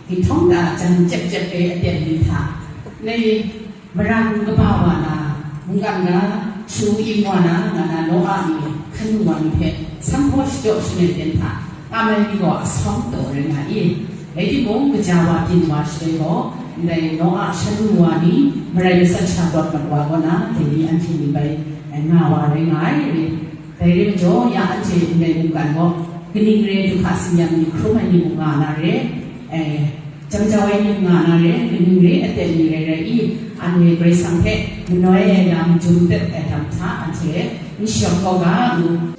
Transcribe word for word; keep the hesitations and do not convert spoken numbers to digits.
Htinghtawng da jan jep jep e aten ni hta, ngai maran kaba wa na, mungkan na, shu ing wa na, nga na, Noa ni hkanu wa ni hpe sanhpaw shachyaw shangai ten hta, nga mai ni gaw asawng taw rai nga i. Rai timung, kaja wa byin wa shaloi gaw, ndai Noa hkanu wa ni marai masat sha rawt mat wa kaw na, dai ni anhte ni bai nga wa rai nga ai. Dai re majaw, ya anhte ndai mungkan gaw, kaning re du hka tsin-yam ni hkrum ai ni mung nga na re, eh, jam jau ai ni mung nga na re, kaning re aten ni rai rai i, anhte Karai Kasang hpe manoi ai lam, jum pet ai lam hta anhte n shawng kau ga u.